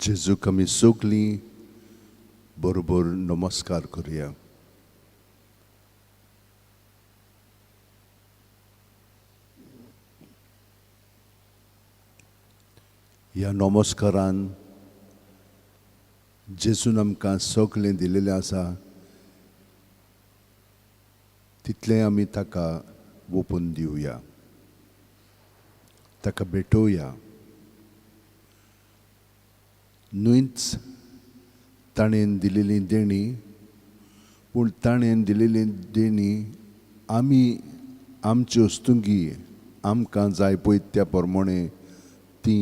जेजूक आमी सगलीं बरोबर नमस्कार करुया. ह्या नमस्कारान जेजून आमकां सगलें दिलेलें आसा तितलें आमी ताका ओपून दिवया, ताका भेटोवया. न्हयच ताणें दिलेली देणी, पूण ताणें दिलेली देणी आमी आमचे वस्तुंगी आमकां जाय पळय त्या प्रमाणे ती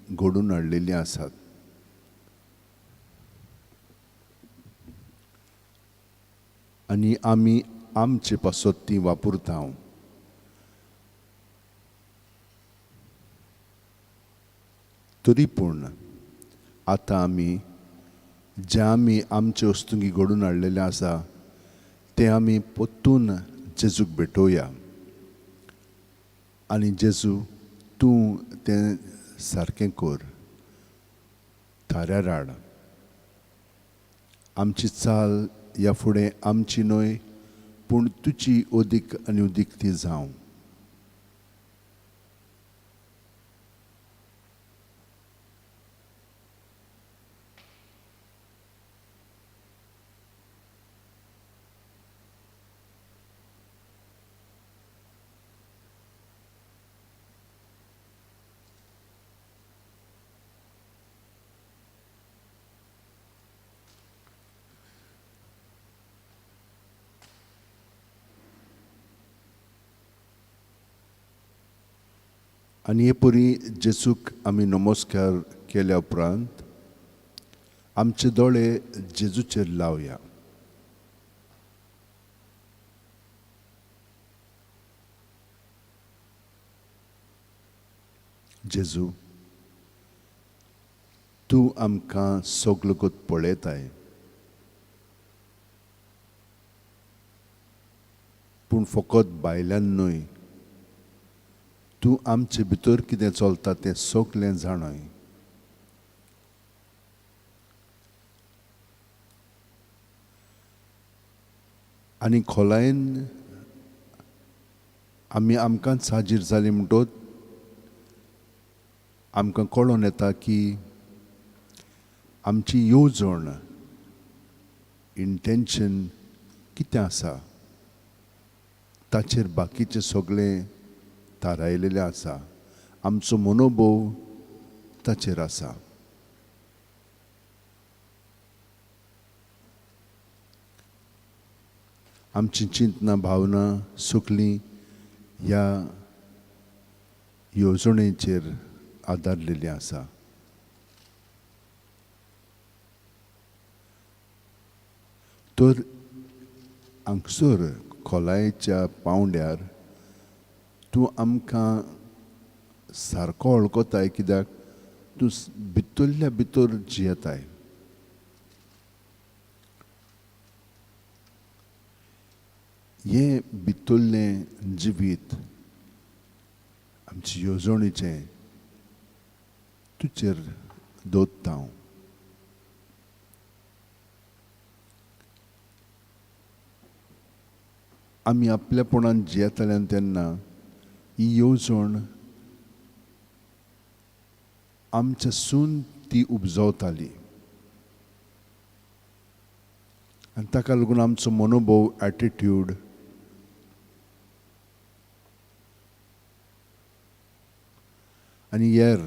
घडून हाडलेलीं आसात. आनी आमी आमचे पासत ती वापरता. तरी पूण आतां आमी जे आमी आमचे वस्तुंगी घडून हाडलेलें आसा तें आमी परतून जेजूक भेटोवया. आनी जेजू तूं तें सारकें कर, थाऱ्यार हाड. आमची चाल ह्या फुडें आमची न्हय पूण तुजी अदीक आनी अदीक ती जावं. आनी हे परी जेजूक आमी नमस्कार केल्या उपरांत आमचे दोळे जेजूचेर लावया. जेजू तूं आमकां सगलो पळयताय, पूण फकत भायल्यान न्हय, तूं आमचे भितर कितें चलता तें सगलें जाणय. आनी खोलायेन आमी आमकांच हाजीर जाली म्हणटोच आमकां कळोन येता की आमची येवजण, इंटेन्शन कितें आसा ताचेर बाकीचें सगळें थारायलेलें आसा. आमचो मनोभोव ताचेर आसा. आमची चिंतना, भावना सगलीं ह्या येवजणेचेर आदारलेली आसा. तर हांगसर खोलायेच्या पावंड्यार तूं आमकां सारको वळखताय, कित्याक तूं भितरल्या भितर जियेताय. हें भितरलें जिवीत आमचे येवजणेचें तुजेर दवरता हांव. आमी आपल्यापणान जियेताले तेन्ना ही येवजण आमच्या सून ती उपजवताली आनी ताका लागून आमचो मनोभोव, एटिट्यूड आनी हेर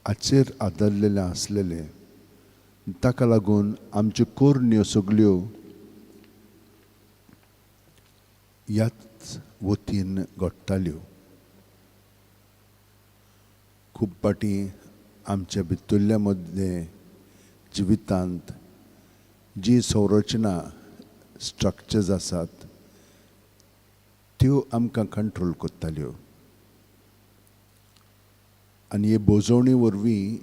हाचेर आदारलेलें आसलेलें. ताका लागून आमच्यो करण्यो सगल्यो ह्याच वतीन घडटाल्यो. खूब फावटी आमच्या भितरल्या मदले जिवितांत जी संरचना, स्ट्रक्चर्स आसात त्यो आमकां कंट्रोल करताल्यो. आनी हे बोजवणे वरवीं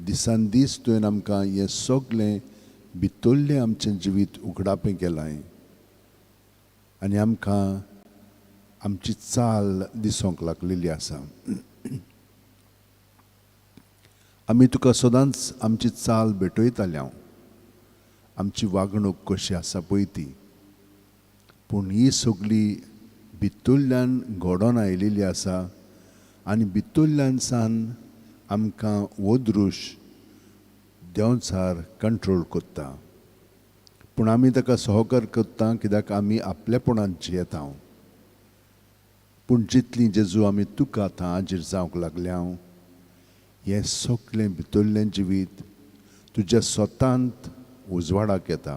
दिसान दीस तुवें आमकां हें सगलें भितरलें आमचें जिवीत उगडापें केलां आनी आमकां आमची चाल दिसूंक लागलेली आसा. आमी तुका सदांच आमची चाल भेटयताले हांव, आमची वागणूक कशी आसा पळय ती. पूण ही सगली भितरल्यान घडोवन आयलेली आसा आनी भितरल्यान सान आमकां हो दृश्य देंवचार कंट्रोल करता. पूण आमी ताका सहकार करता कित्याक आमी आपलेपणांत जियेता. पूण जितली जेजू आमी तुका आतां हाजीर जावंक लागल्या, हें सगळें भितरलें जिवीत तुज्या स्वतांत उजवाडाक येता.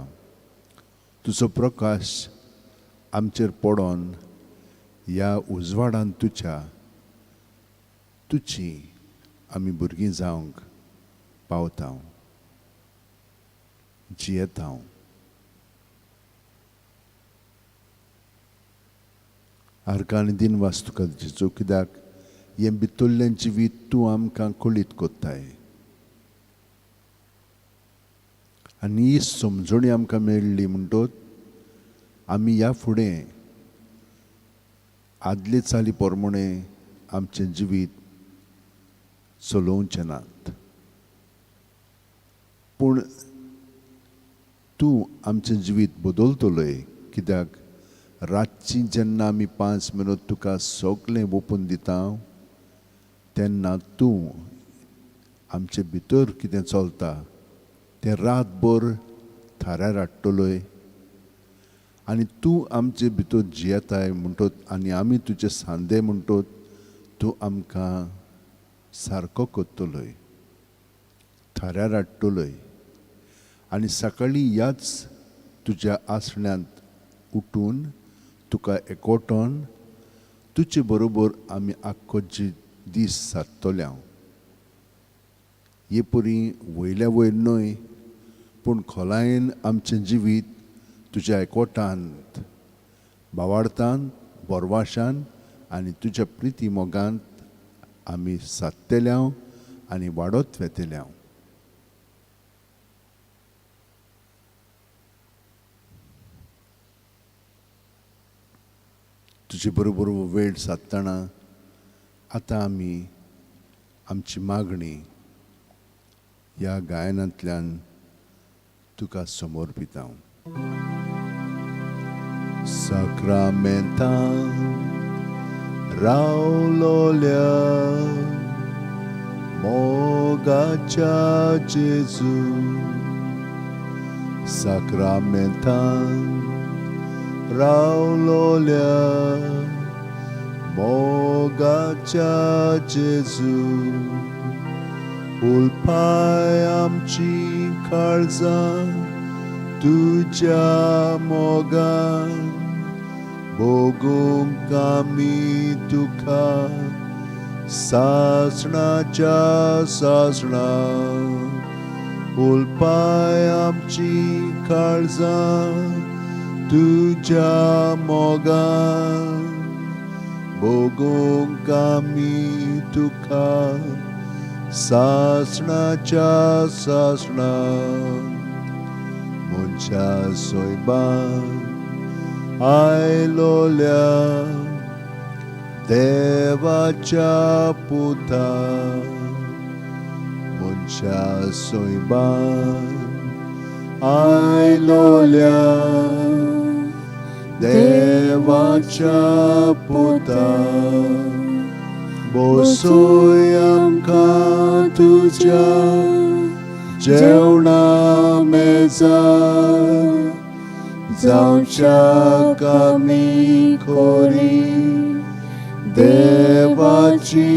तुजो प्रकाश आमचेर पडोन ह्या उजवाडान तुज्या तुजी आमी भुरगीं जावंक पावता, जियेता. आर्गां आनी दिनवास तुका जेजू, कित्याक हें भितरलें जिवीत तूं आमकां कळीत कोत्ताय आनी ही समजणी आमकां मेळ्ळी म्हणटोच आमी ह्या फुडें आदले चाली प्रमाणे आमचें जिवीत चलोवचें नात. पूण तूं आमचें जिवीत बदलतलोय, कित्याक रातची जेन्ना आमी 5 मिनट तुका सगळें ओपून दिता तेन्ना तूं आमचे भितर कितें चलता तें रातभर थाऱ्यार हाडटलोय आनी तूं आमचे भितर जियेताय म्हणटोच आनी आमी तुजे सांदे म्हणटोच तूं आमकां सारको करतलोय, थाऱ्यार हाडटलोय आनी सकाळीं ह्याच तुज्या आसण्यांत उठून तुका एकवटोन तुजे बरोबर आमी आख्खो दीस सारतले. हांव हे परी वयल्या वयर न्हय पूण खोलायेन आमचें जिवीत तुज्या एकवटांत, भावार्थान, बोरवाशान आनी तुज्या प्रिती मोगांत आमी सादतले आनी वाडत वेतले. तुजे बरोबर वेळ सादतना आतां आमी आमची मागणी ह्या गायनांतल्यान तुका समर्पिता. साक्रामेंतान रावलोल्या मोगाच्या जेजू, साक्रामेंतान रावलोल्या मोगाच्या जेजू, उलपाय आमची काळजां तुज्या मोगान, भोगूंक आमी तुका सासणाच्या सासणा. उलपाय आमची काळजां तुज्या मोगान, भोगूंक आमी तुका सासणाच्या सासणा. मनशा सोयबान आयलोल्या देवाच्या पुता, मनशा सोयबान आयलोल्या देवाच्या पुता, बसोय आमकां तुज्या जेवणा मेजार, जावच्याक आमी खोरी देवाची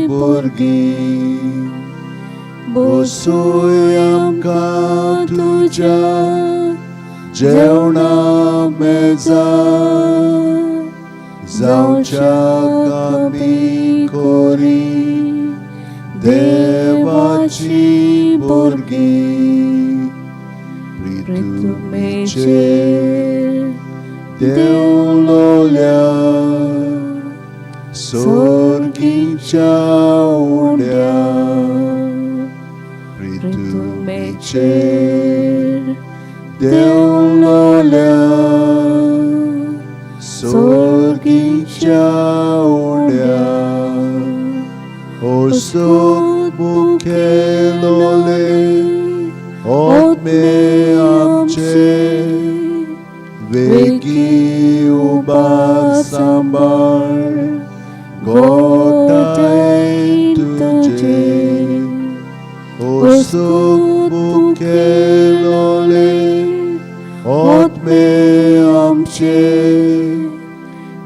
भुरगीं. बसोय आमकां तुज्या जेवणा मेजार, जावच्याक आमी खोरी देवाची भुरगीं. प्रितुमेचेर देवलोल्या सोर्गीच्या उंड्या, प्रितुमेचेर देवलोल्या सोर्गीच्या वेगी उबार सांबाळ गोठायेन तुजे ओसूक मुखेलोले आत्मे आमचे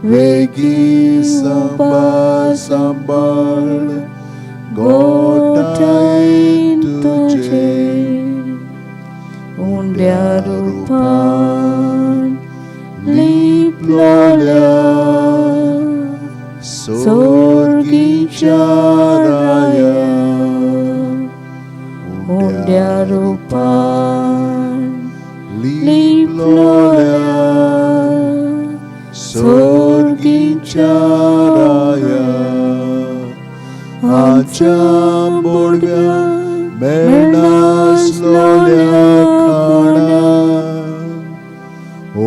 वेगी सांबाळ सांबाळ गोठायेन तुजे उंड्या रुपान लिपलोल्या सोर्गीच्या राया उंड्या रुपान लिपलोल्या सोर्गीच्या राया आमच्या बोडव्या मेळनासलोल्या खाणा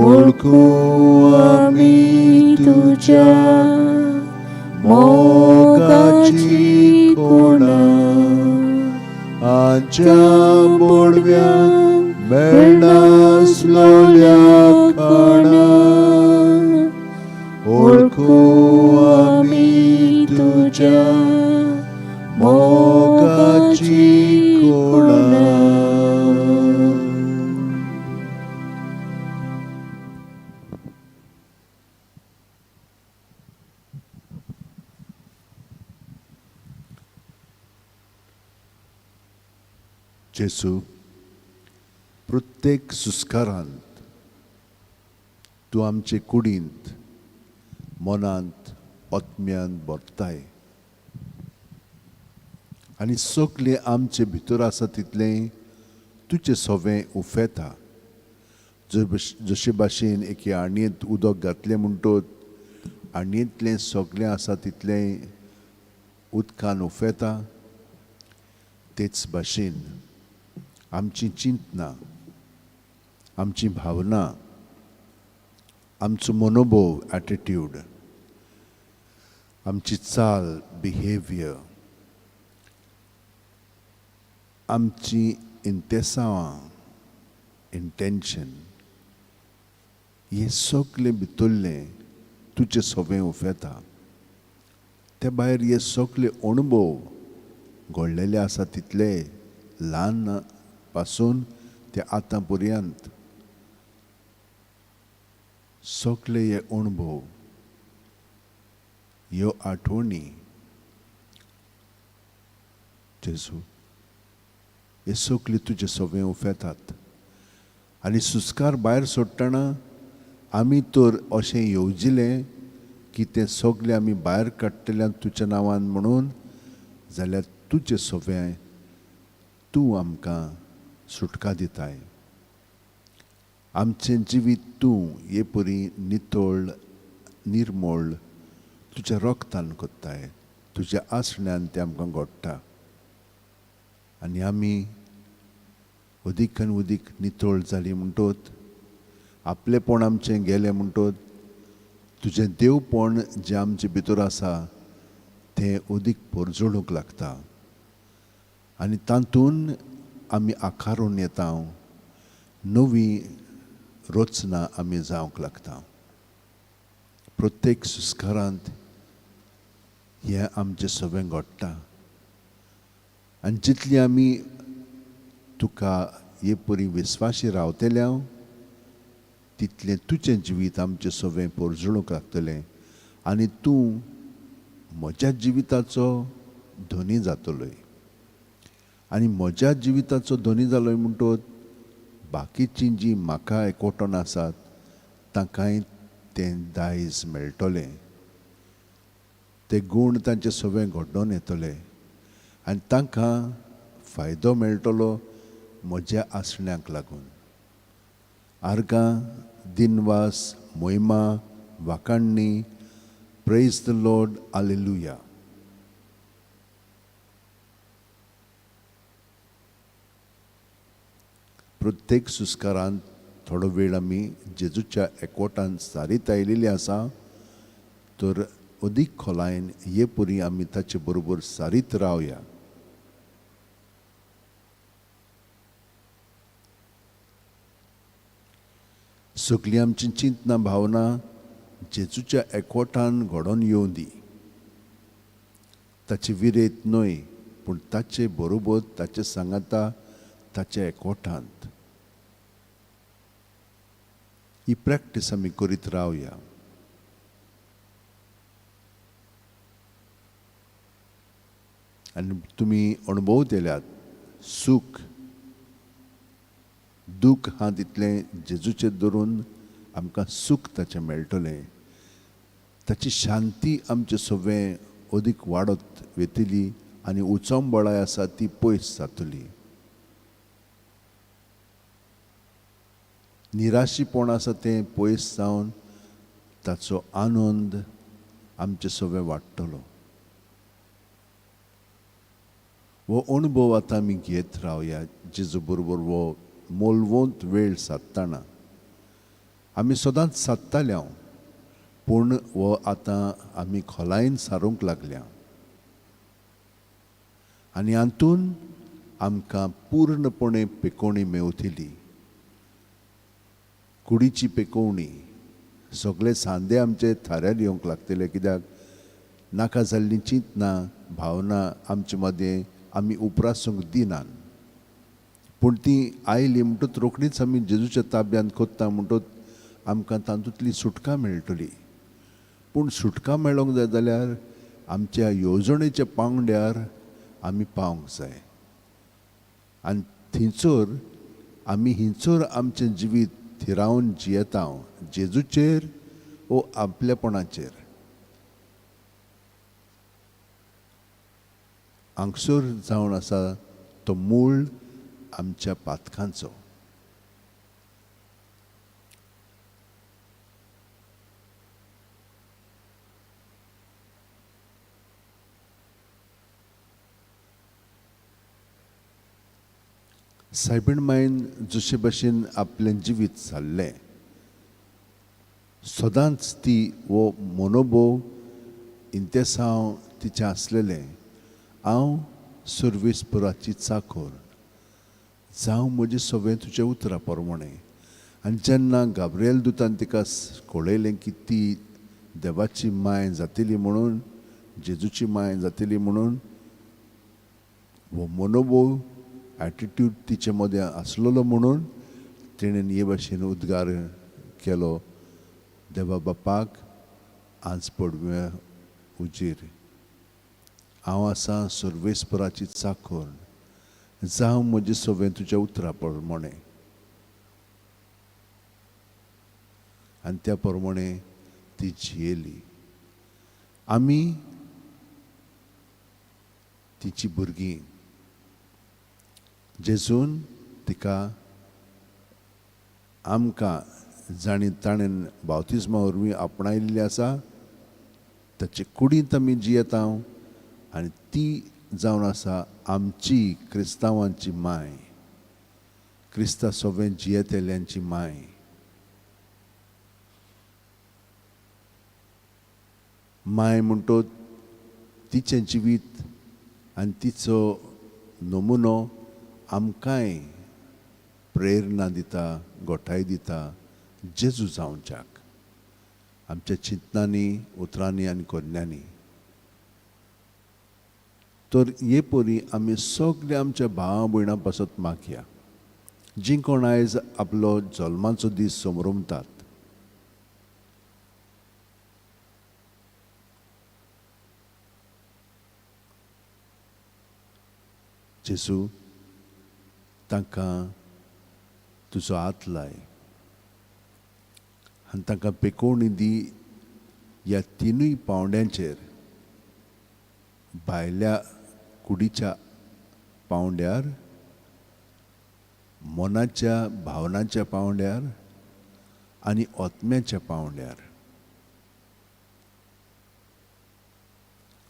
ओळखू आमी तुज्या मोगाची कोणा आमच्या बोडव्या मेळनासलोल्या खाणा ओळखू आमी तुज्या मोगाची कोणा. जेसू, प्रत्येक सुस्कारांत तूं आमचे कुडींत, मनांत, आत्म्यांत भरताय आनी सगलें आमचे भितर आसा तितलें तुजें सवें उफेता. जशे भाशेन एके आणयेंत उदक घातलें म्हणटत आणयेंतलें सगलें आसा तितलें उदकान उफेता, तेच भाशेन आमची चिंतना, आमची भावना, आमचो मनोभोव एटिट्यूड, आमची चाल बिहेवियर, आमची इंतेसांवां इंटेंशन, हें सगलें भितरलें तुजें सवें उफेता. ते भायर हे सगले अणभव घडलेले आसा तितले ल्हान पासून ते आतां पर्यंत सगले हे अणभव, ह्यो आठवणी जेजू, हे सगळे तुजे सवें उफेतात. आनी सुस्कार भायर सोडटना आमी तर अशें येवजिलें की तें सगळें आमी भायर काडटले तुज्या नांवान म्हणून, जाल्यार तुजें सवें तूं आमकां सुटका दिताय. आमचें जिवीत तूं हे परी नितळ निर्मळ तुज्या रोगतान कोत्ताय, तुज्या आसण्यान तें आमकां घडटा आनी आमी अदीक आनी अदीक नितळ जाली म्हणटत, आपलेपण आमचें गेलें म्हणटत, तुजें देवपण जें आमचे भितर आसा तें अदीक परजळूंक लागता आनी तातूंत आमी आकारून येता, नवी रचना आमी जावंक लागता. प्रत्येक सुस्कारांत हें आमचें सगळें घडटा आनी जितली आमी तुका हे परी विस्वाशी रावतले हांव तितलें तुजें जिवीत आमचें सगळें परजळूंक लागतलें आनी तूं म्हज्या जिविताचो धनी जातलोय आनी म्हज्या जिविताचो धनी जालोय म्हणटोच बाकीचीं जीं म्हाका एकवटोन आसात तांकांय तें दायज मेळटलें, ते गूण तांचे सगळें घडोवन येतले आनी तांकां फायदो मेळटलो म्हज्या आसण्याक लागून. आर्गां, दिनवास, मोहिमा, वाखाणणी, प्रेज the Lord, hallelujah. प्रत्येक सुस्कारांत थोडो वेळ आमी जेजूच्या एकवटान सारीत आयिल्ली आसा तर अदीक खोलायेन हे परी आमी ताचे बरोबर सारीत रावया. सगळीं आमची चिंतना भावना जेजूच्या एकवटान घडोवन येवं दी. ताची विरेत न्हय पूण ताचे बरोबर, ताचे सांगाता, ताच्या एकवटांत. ही प्रॅक्टीस आमी करीत रावया. आनी तुमी अणभव दिल्यात सूख दूख हा तितलें जेजूचेर धरून आमकां सूख ताचें मेळटलें. ताची शांती आमचे सगळें अदीक वाडत वेतली आनी उचंबळाय आसा ती पयस जातली. निराशीपण आसा तें पयस जावन ताचो आनंद आमचे सगळें वाडटलो. हो अणभव आतां आमी घेत रावया जेजू बरोबर. हो मोलवंत वेळ सादतना आमी सदांच सादताले हांव, पूण हो आतां आमी खोलायेन सारूंक लागल्या आनी हातून आमकां पूर्णपणे पेकोवणी मेवतली. कुडीची पेकोवणी, सगळे सांदे आमचे थाऱ्यार येवंक लागतले. कित्याक नाका जाल्लीं चिंतना भावना आमचे मदें आमी उप्रासूंक दिनात, पूण ती आयली म्हणटच रोखडीच आमी जेजूच्या ताब्यांत कोत्ता म्हणटच आमकां तातूंतली सुटका मेळटली. पूण सुटका मेळोंक जाय जाल्यार आमच्या येवजणेच्या पांवड्यार आमी पावंक जाय आनी थंयसर आमी हिंचर आमचें जिवीत थिरावन जियेता, जेजूचेर वो आपलेपणाचेर. हांगसर जावन आसा तो मूळ आमच्या पातकांचो. सायबीण मायन जशे भशेन आपलें जिवीत सारलें सदांच ती हो मनोभोव इंतेसांव तिचें आसलेलें. हांव सर्वेस्पराची चाखोर जावं म्हजें सगळें तुज्या उतरा प्रमाणें. आनी जेन्ना गाब्रिएल दुतान तिका कळयलें की ती देवाची माय जातली म्हणून, जेजूची माय जातली म्हणून, हो मनोभोव एटिट्यूड तिचे मदें आसलेलो म्हणून तेणेन हे भाशेन उद्गार केलो, देवा बापाक आज पडव्या उजीर हांव आसा सर्वेस्पराची चाखोर, जावं म्हजें सगळें तुज्या उतरा प्रमाणें. आनी त्या प्रमाणें ती जियेली. आमी तिची भुरगीं. जेजून तिका आमकां जाणी ताणें बावतिज्मा वरवीं आपणायल्ली आसा ताचे कुडींत आमी जियेता आनी ती जावन आसा आमची क्रिस्तांवांची माय, क्रिस्ता सोबें जियेतल्यांची माय. माय म्हणटो तिचें जिवीत आनी तिचो नमुनो आमकांय प्रेरणा दिता, गोठाय दिता जेजू जावच्याक आमच्या चिंतनांनी, उतरांनी आनी करण्यांनी. तर हे परी आमी सगळे आमच्या भावा भयणां पासत मागया जीं कोण आयज आपलो जल्माचो दीस समरमतात. जेजू तांकां तुजो हात लाय आनी तांकां पेकोवणी दी ह्या तिनूय पांवड्यांचेर, भायल्या कुडीच्या पांवड्यार, मनाच्या भावनाच्या पांवड्यार आनी आत्म्याच्या पांवड्यार.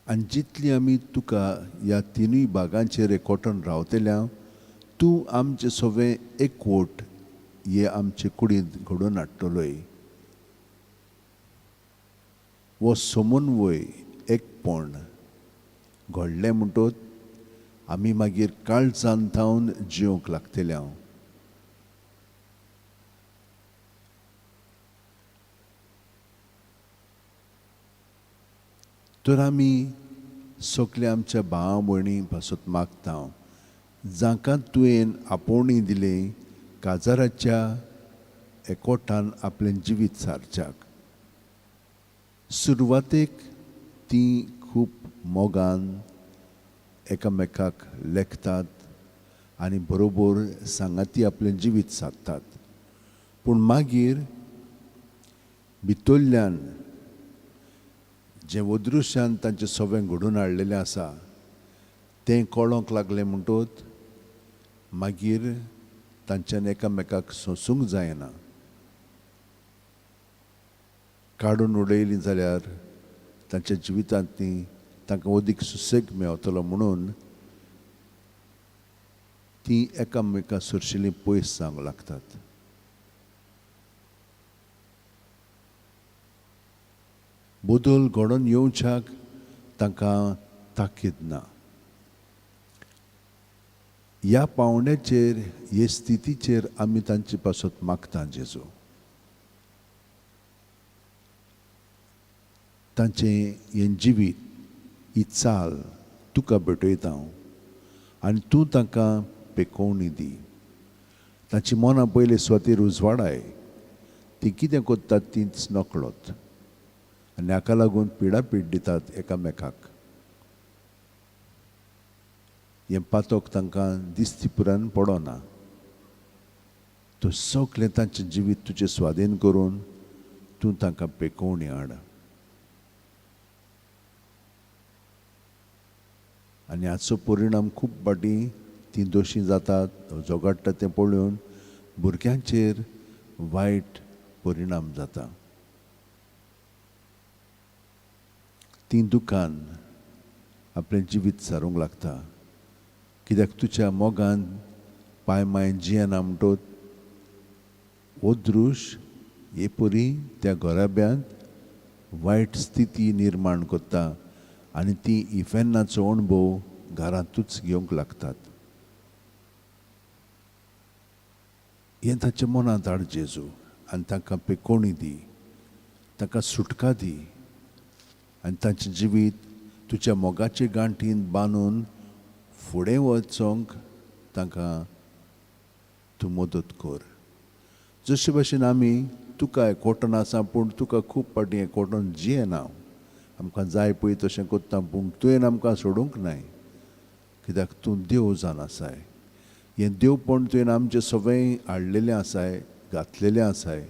आनी जितली आमी तुका ह्या तिनूय भागांचेर एकवटून रावतल्या, तूं आमचें सगळें एकवट हे आमचे कुडींत घडोवन हाडटलोय. हो समन्वय एकपण घडलें म्हणटच आमी मागीर काळजान थावन जिवंक लागतले. तर आमी सगल्या आमच्या भावा भयणी पासत मागता, जांकां तुवें आपोवणी दिलें काजाराच्या एकवटान आपलें जिवीत सारच्याक. सुरवातेक ती खूब मोगान एकामेकाक लेखतात आनी बरोबर सांगाती आपलें जिवीत सादतात, पूण मागीर भितरल्यान जें अदृश्यान तांचें सगळें घडोवन हाडलेलें आसा तें कळोंक लागलें म्हणटोच मागीर तांच्यान एकामेकाक सोंसूंक जायना. काडून उडयलीं जाल्यार तांच्या जिवितांत ती तांकां अदीक सुसेग मेवतलो म्हणून ती एकामेका सरशिलीं पयस जावंक लागतात. बदल घडोवन येवच्याक तांकां ताकीद ना. ह्या पावंड्याचेर, हे स्थितीचेर आमी तांचे पासत मागता जेजू, तांचें हें जिवीत, ही चाल तुका भेटयता हांव आनी तूं तांकां पेकोवणी दी. तांची मनां पयले सुवातेर उजवाडाय, ती कितें करतात तींच नकळत आनी हाका लागून पिडापीड दितात एकामेकाक. हें पातक तांकां दिसती पुरान पडना. तूं सगळें तांचें जिवीत तुजें स्वाधीन करून तूं तांकां पेकोवणी हाड. आनी हाचो परिणाम खूब फावटी तीं दोशी जातात, झगडटा तें पळोवन भुरग्यांचेर वायट परिणाम जाता. तीं दुखान आपलें जिवीत सारूंक लागता, कित्याक तुज्या मोगान पांय मांय जियेना म्हणटोच हो दृश्य हे परी त्या घराब्यांत वायट स्थिती निर्माण करता आनी ती इफेन्नाचो अणभव घरांतूच घेवंक लागतात. हें ताच्या मनांत हाड जेजू आनी तांकां पेकोवणी दी, तांकां सुटका दी आनी तांचें जिवीत तुज्या मोगाचे गांठीन बांदून फुडें वचोंक तांकां तूं मदत कर. जशे भाशेन आमी तुका एकवटन आसा, पूण तुका खूब फावटी एकवटन जियेना, आमकां जाय पळय तशें करता, पूण तुवें आमकां सोडूंक नाय, कित्याक तूं देव जावन आसाय. हें देवपण तुवें आमचें सगळें हाडलेलें आसाय, घातलेलें आसाय,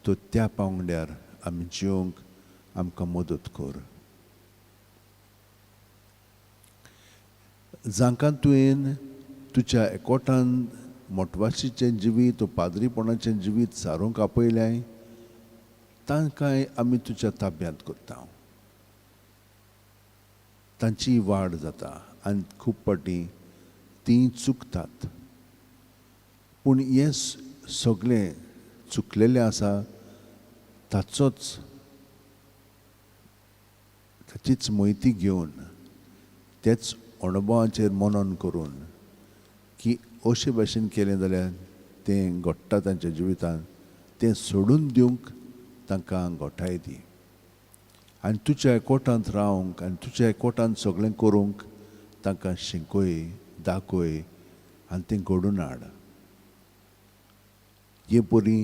तर त्या पांवड्यार आमी जिवंक आमकां मदत कर. जांकां तुवें तुज्या एकवटान मोटवाशीचें जिवीत, पाद्रीपणाचें जिवीत सारूंक आपयलें, तांकांय आमी तुज्या ताब्यांत करता. तांची वाड जाता आनी खूब फावटी तीं चुकतात, पूण हें सगळें चुकलेलें आसा ताचोच ताचीच म्हायती घेवन तेच अणभवाचेर मनन करून की अशे भाशेन केलें जाल्यार तें घडटा तांच्या जिवितांत, तें सोडून दिवंक तांकां गोठाय दी आनी तुज्या एकवटांत रावंक आनी तुज्या एकवटांत सगळें करूंक तांकां शिकय, दाखय आनी तें घडोवन हाड. हे परी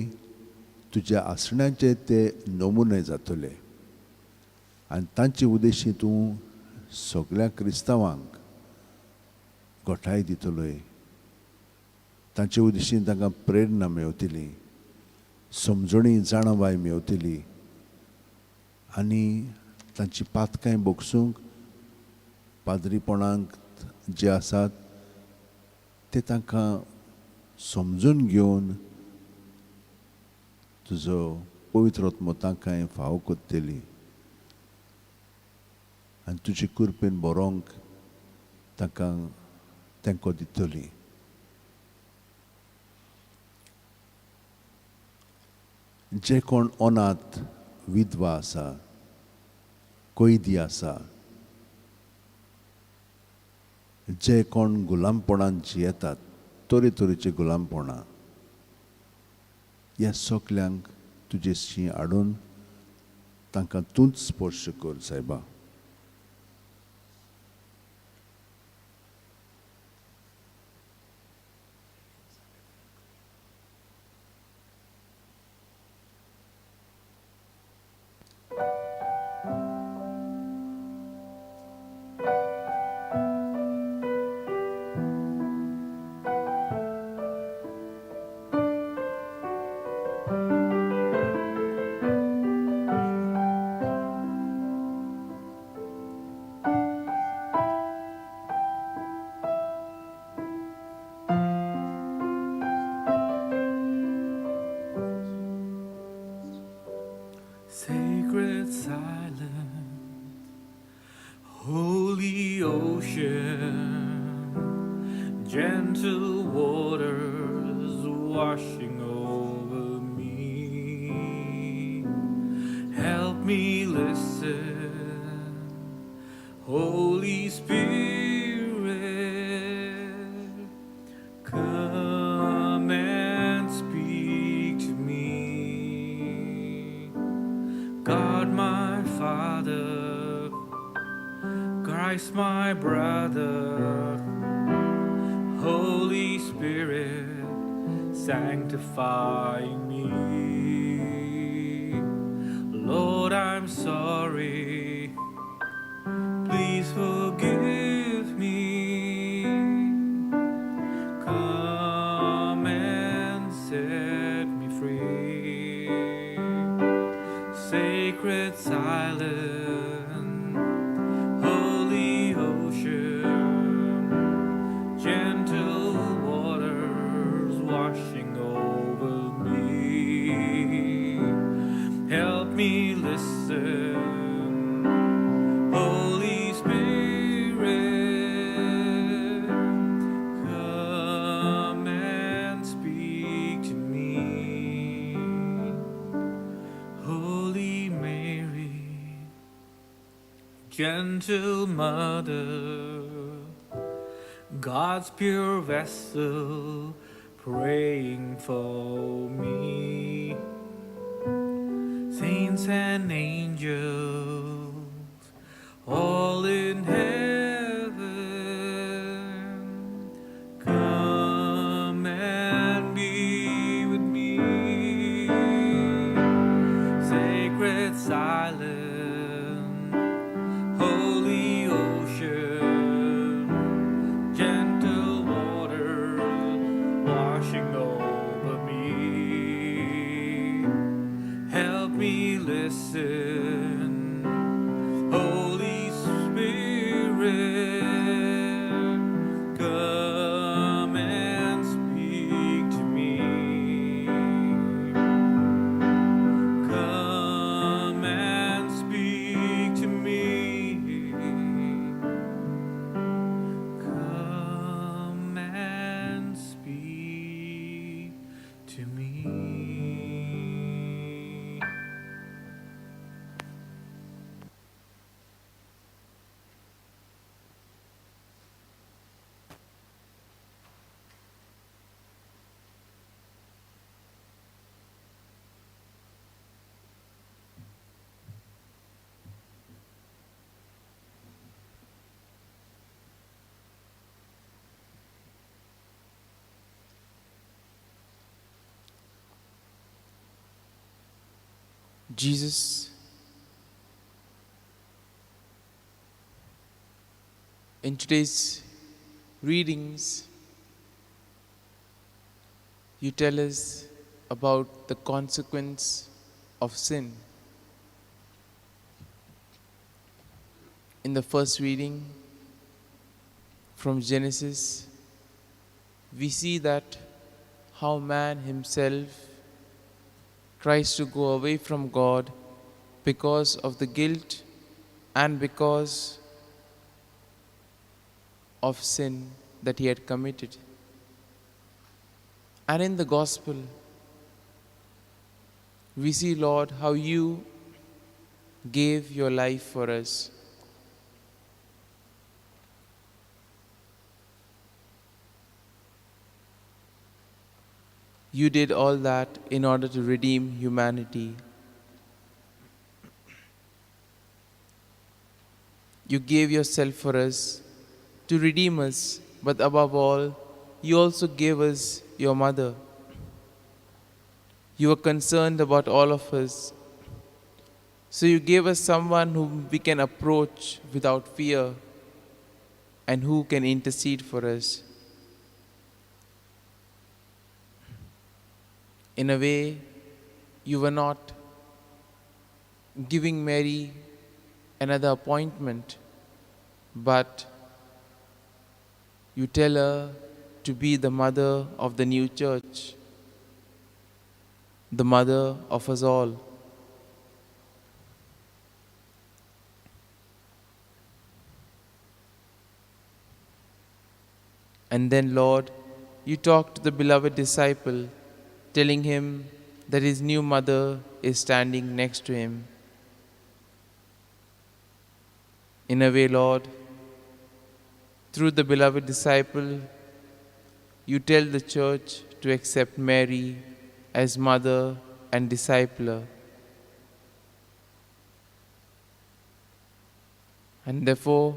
तुज्या आसण्याचे ते नमुने जातले आनी तांचे उद्देशी तूं सगळ्या क्रिस्तांवांक गोठाय दितलोय. तांचे उद्देशीन तांकां प्रेरणा मेवतली, समजणी जाणवाय मेवतली आनी तांची पातकांय भोगसूंक पाद्रीपणाक जे आसात ते तांकां समजून घेवन तुजो पवित्र आत्मो तांकांय फावो करतली आनी तुजे कृपेन बरोवंक तांकां तेंको दितली. जे कोण अनाथ विधवा आसा, कैदी आसा, जे कोण गुलामपणान जियेतात, तरेतरेचे गुलामपणां, ह्या सगल्यांक तुजे शी हाडून तांकां तूंच स्पर्श कर सायबा. Sacred silence, holy ocean, gentle waters washing over me. Help me listen, Holy Spirit, come and speak to me. God my Father, Christ my brother, Holy Spirit, sanctify me. Lord, I'm sorry, please forgive me. Come and set me free. Sacred silence, holy ocean, gentle waters washing over me. Help me listen, Holy Spirit, come and speak to me. Holy Mary, gentle mother, God's pure vessel, praying for me. Saints and angels, all in heaven, come and be with me. Sacred silence, holy ocean, gentle water washing over me. Help me listen, Holy Spirit, come and speak to me. Come and speak to me. Come and speak to me. Jesus, in today's readings, you tell us about the consequence of sin. In the first reading from Genesis, we see that how man himself tries to go away from God because of the guilt and because of sin that he had committed. And in the gospel, we see, Lord, how you gave your life for us. You did all that in order to redeem humanity. You gave yourself for us to redeem us, but above all, you also gave us your mother. You were concerned about all of us. So you gave us someone whom we can approach without fear and who can intercede for us. In a way, you were not giving Mary another appointment, but you tell her to be the mother of the new church, the mother of us all. And then, Lord, you talk to the beloved disciple, telling him that his new mother is standing next to him. In a way, Lord, through the beloved disciple, you tell the church to accept Mary as mother and discipler. And therefore,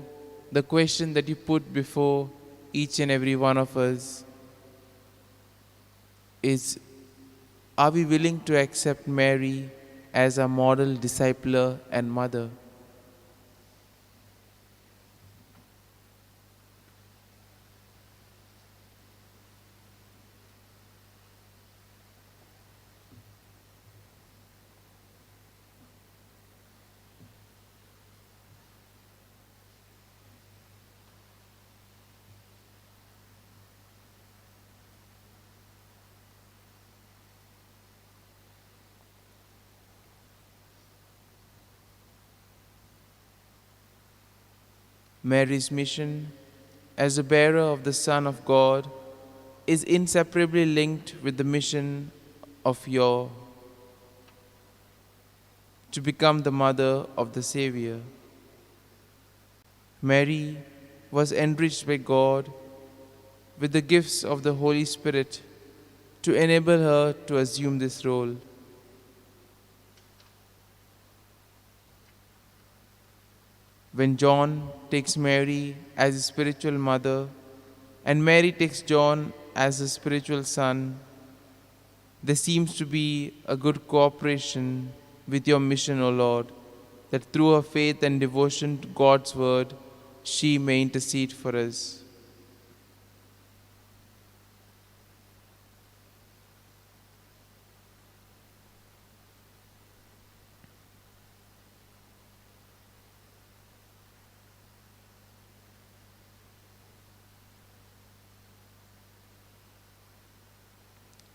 the question that you put before each and every one of us is, are we willing to accept Mary as our model discipler and mother? Mary's mission as a bearer of the Son of God is inseparably linked with the mission of your to become the mother of the Savior. Mary was enriched by God with the gifts of the Holy Spirit to enable her to assume this role. When John takes Mary as his spiritual mother and Mary takes John as his spiritual son, there seems to be a good cooperation with your mission, O Lord, that through her faith and devotion to God's word, she may intercede for us.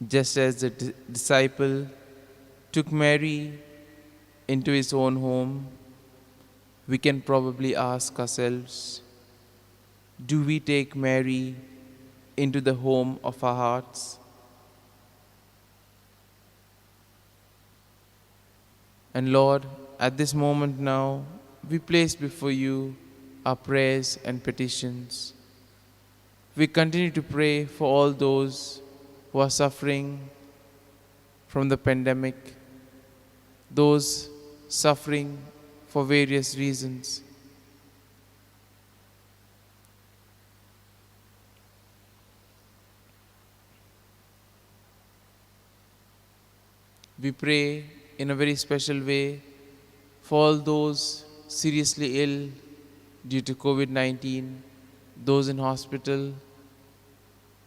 Just as the disciple took Mary into his own home, we can probably ask ourselves, do we take Mary into the home of our hearts? And Lord, at this moment now, we place before you our prayers and petitions. We continue to pray for all those who are suffering from the pandemic, those suffering for various reasons. We pray in a very special way for all those seriously ill due to COVID-19, those in hospital,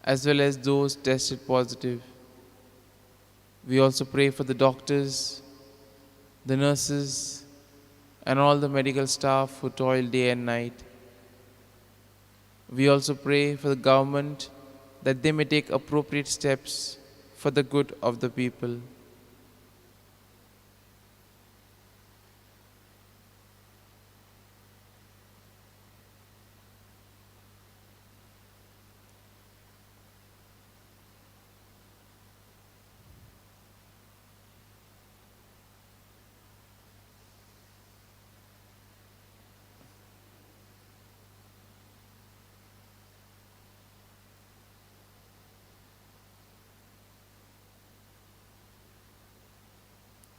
as well as those tested positive. We also pray for the doctors, the nurses, and all the medical staff who toil day and night. We also pray for the government that they may take appropriate steps for the good of the people.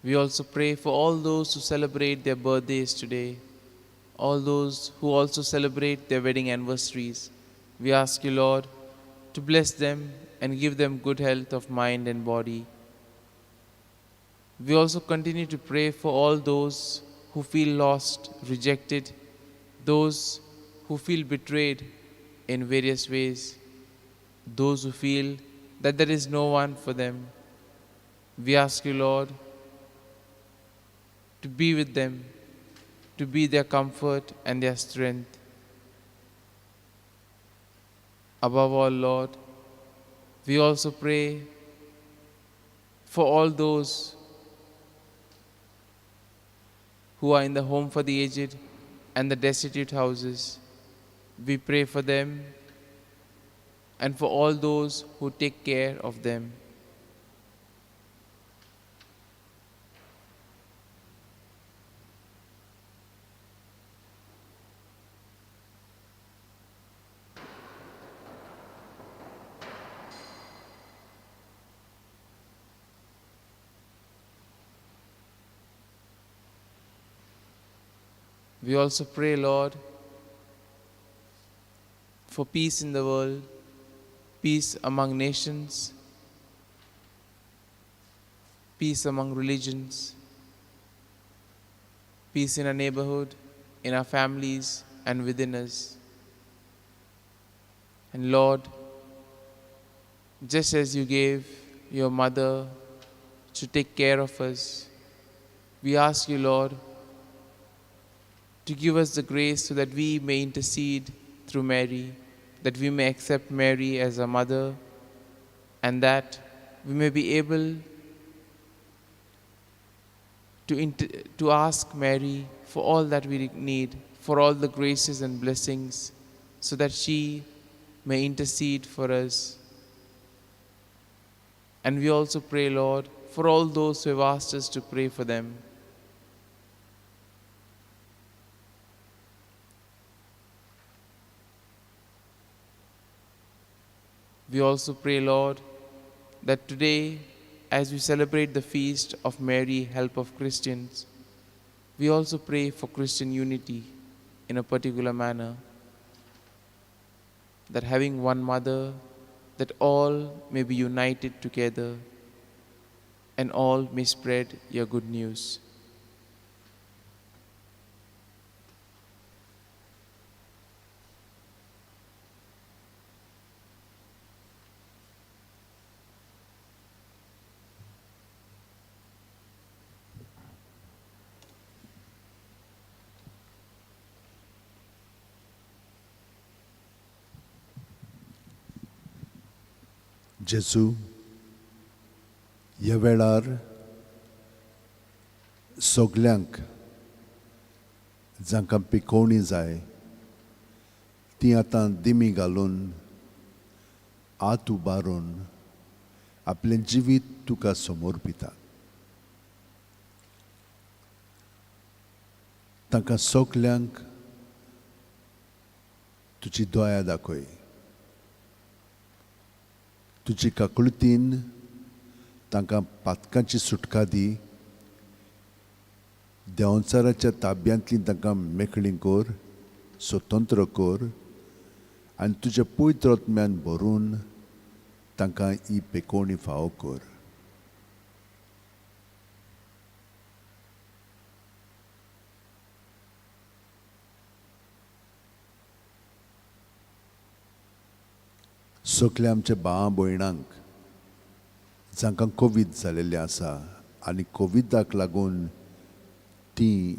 We also pray for all those who celebrate their birthdays today, all those who also celebrate their wedding anniversaries. We ask you, Lord, to bless them and give them good health of mind and body. We also continue to pray for all those who feel lost, rejected, those who feel betrayed in various ways, those who feel that there is no one for them. We ask you, Lord, to be with them, to be their comfort and their strength. Above all, Lord, we also pray for all those who are in the home for the aged and the destitute houses. We pray for them and for all those who take care of them. We also pray, Lord, for peace in the world, peace among nations, peace among religions, peace in our neighborhood, in our families, and within us. And Lord, just as you gave your mother to take care of us, we ask you, Lord, to give us the grace so that we may intercede through Mary, that we may accept Mary as our mother, and that we may be able to ask Mary for all that we need, for all the graces and blessings, so that she may intercede for us. And we also pray, Lord, for all those who have asked us to pray for them. We also pray, Lord, that today, as we celebrate the feast of Mary, Help of Christians, we also pray for Christian unity in a particular manner, that having one mother, that all may be united together and all may spread your good news. जेजू, ह्या वेळार सगल्यांक जांकां पिकोवणी जाय ती आतां दिमी घालून हात उबारून आपलें जिवीत तुका समर्पितात. तांकां सगल्यांक तुजी दया दाखय, तुजी काकुळतीन तांकां पातकांची सुटका दी, देंवचाराच्या ताब्यांतली तांकां मेकळी कर, स्वतंत्र कर आनी तुज्या पवित्र आत्म्यान भरून तांकां ही पेकोवणी फावो कर. सगल्या आमच्या भावा भयणांक जांकां कोवीड जालेलें आसा आनी कोविडाक लागून तीं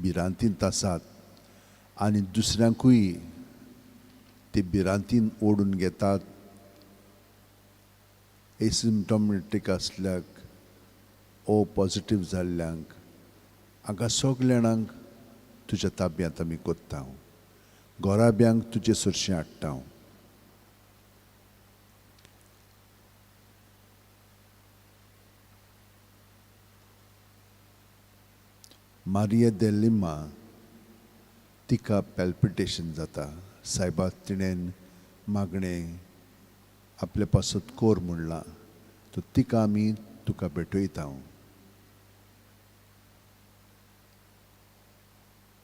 भिरांतींत आसात आनी दुसऱ्यांकूय ती भिरांतीन ओडून घेतात, एसिम्टोमॅटीक आसल्याक ओ पॉजिटीव जाल्ल्यांक, हांकां सगल्या जाणांक तुज्या ताब्यांत आमी कोत्ता, घराब्यांक तुजे सरशीं हाडटा. मारिया दे लिमा तिका पॅल्पिटेशन जाता, सायबा तिणेन मागणें आपले पासत कोर म्हणलां, तर तिका आमी तुका भेटयता.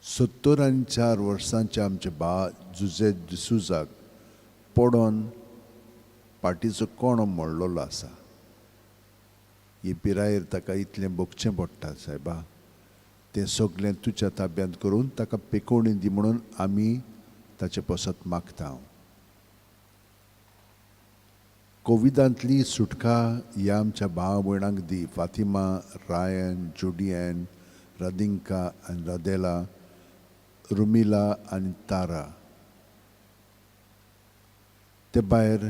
74 वर्सांच्या आमच्या बा जुजे डिसूजाक पडोन पाटीचो कोणो मोडलेलो आसा. हे पिरायेर ताका इतलें भोगचें पडटा सायबा, तें सगळें तुज्या ताब्यांत करून ताका पेकोवणी दी म्हणून आमी ताचे पासत मागता. कोविडांतली सुटका ह्या आमच्या भाव भयणांक दी, फातिमा, रायन, जुडियन, रादिंका आनी रादेला, रुमिला आनी तारा. ते भायर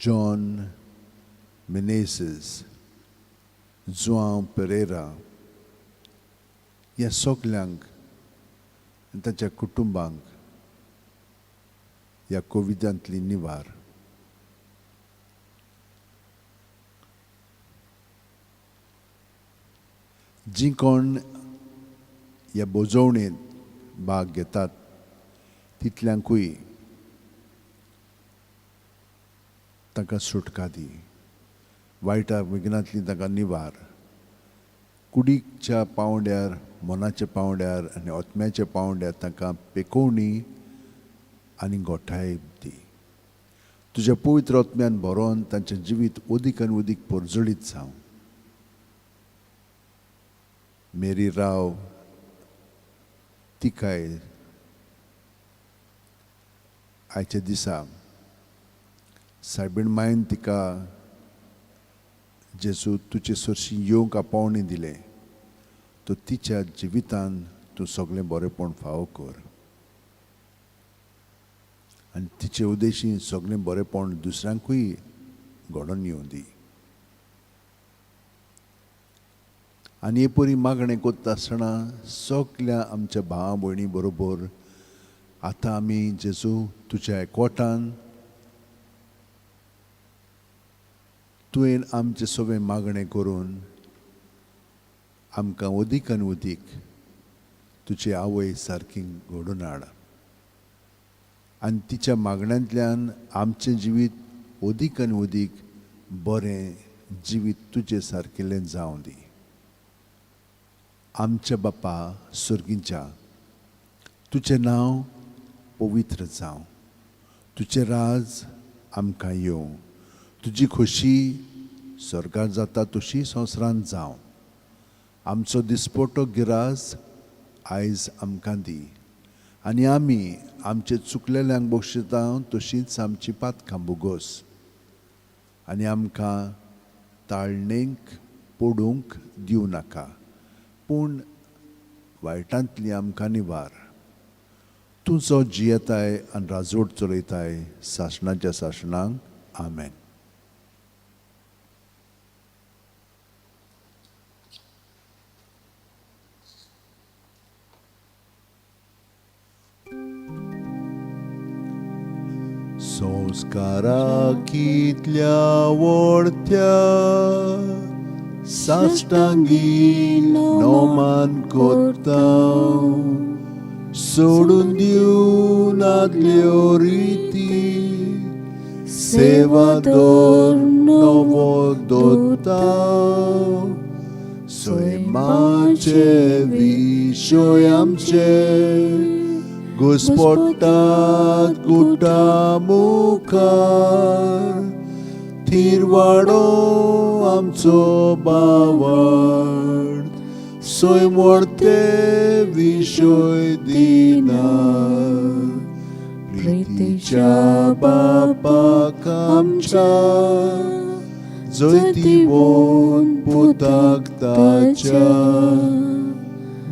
जॉन मिनेसीस, जुआंव पेरेरा ह्या सगल्यांक आनी तांच्या कुटुंबांक ह्या कोविदांतली निवार. जीं कोण ह्या बोजवणेंत भाग घेतात तितल्यांकूय तांकां सुटका दी, वायटा विघ्नांतली तांकां निवार. कुडीच्या पांवड्यार, मनाच्या पांवड्यार आनी आत्म्याच्या पांवड्यार तांकां पेकोवणी आनी गोठाय दी. तुज्या पवित्र आत्म्यान भरोन तांचें जिवीत अदीक आनी अदीक परजळीत जावं. मेरी राव तिकाय आयच्या दिसा सायबीण मायन तिका जेजू तुजे सरशी येवंक आपोवणें दिलें, तर तिच्या जिवितान तूं सगळें बरेंपण फावो कर आनी तिचे उद्देशी सगळें बरेंपण दुसऱ्यांकूय घडोवन येवं दी. आनी हे परी मागणें करता आसतना सगल्या आमच्या भावा भयणी बरोबर आतां आमी जेजू तुज्या एकवटान तुवें आमचें सगळें मागणें करून आमकां अदीक आनी अदीक तुजी आवय सारकी घडोवन हाड आनी तिच्या मागण्यांतल्यान आमचें जिवीत अदीक आनी अदीक बरें जिवीत तुजे सारकेलें जावं दी. आमच्या बापा सर्गीच्या, तुजें नांव पवित्र जावं, तुजें राज आमकां येवं, तुजी खोशी स्वर्गार जाता तशी संवसारांत जावं. आमचो दिसपटो गिरास आयज आमकां दी आनी आमी आमचे चुकलेल्यांक बक्षिता तशींच आमची पातकां भोगोस आनी आमकां ताळणेक पडूंक दिवं नाका, पूण वायटांतली आमकां निवार. तूं जो जियेताय आनी राजवट चलयताय सासणाच्या सासणांक. आमेन. संस्कारा कितल्या वोडत्या साश्टांगी नोमान कोत्ता, सोडून दिवन आदल्यो रिती, सेवा दवर नवो दोता, सैमाचे विशय आमचे घुस्पट्टात गुटा मुखार, थिरवाडो आमचो बावड, सैम व्हडते विशय दिना, प्रितीच्या बापाक आमच्या जैतिवंत पुताक ताच्या,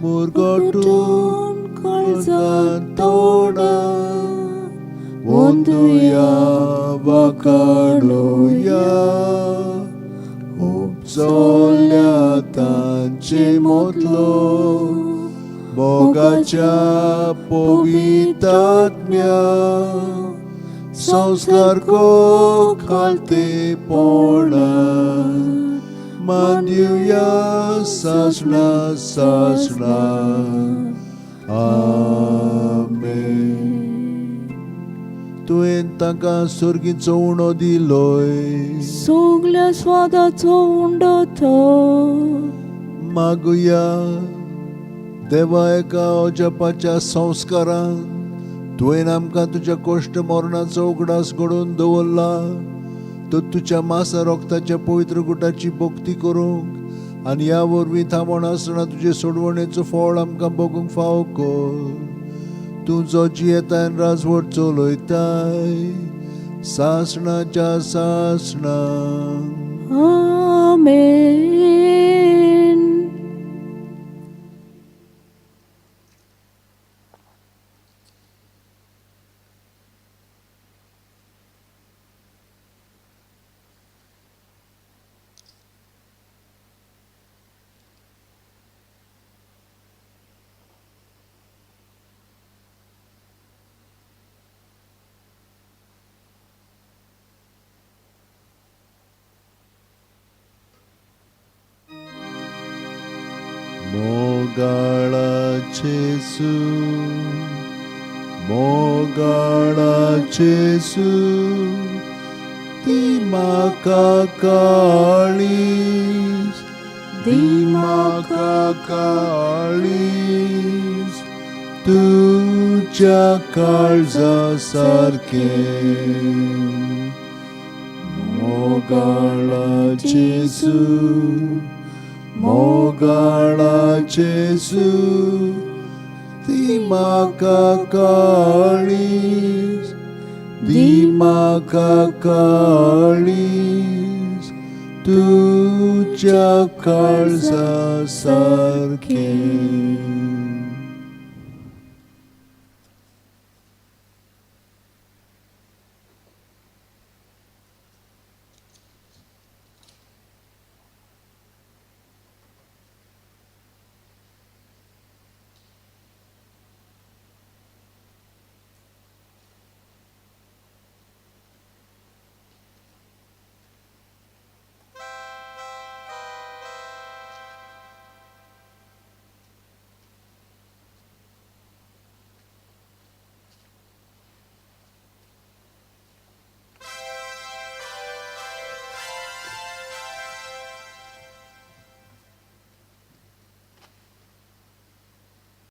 मुरगटून काळजांत तोडा, वंदुया वाकाडुया, उपजल्या तांचे मोतलो मोगाच्या पवित्रात्म्या, संस्कार को खालतेपणा, मानदिवया सासणा सासणा. आमेन. तुवें तांकां सर्गीचो उणो दिलोय, सगल्या स्वादाचो उंडो तो. मागुया देवा एका अजापाच्या संस्कारान तुवें आमकां तुज्या कश्ट मरणाचो उगडास घडोवन दवरला, तर तुज्या मासा रोगताच्या पवित्र गुटाची भक्ती करूंक आनी ह्या वरवीं थांबोन आसतना तुजे सोडवणेचो फळ आमकां भोगूंक फावो कर. तूं जो जियेताय आनी राजवट चलयताय सासणाच्या सासणाक. आमेन. मोगाळा जेजू, मोगाळा जेजू, दी म्हाका काळीज, दी म्हाका काळीज तुज्या काळजा सारकें. मोगाळा जेजू, मोगाळा जेजू, दी म्हाका काळीज, दी म्हाका काळीज तुज्या काळजा सारकें.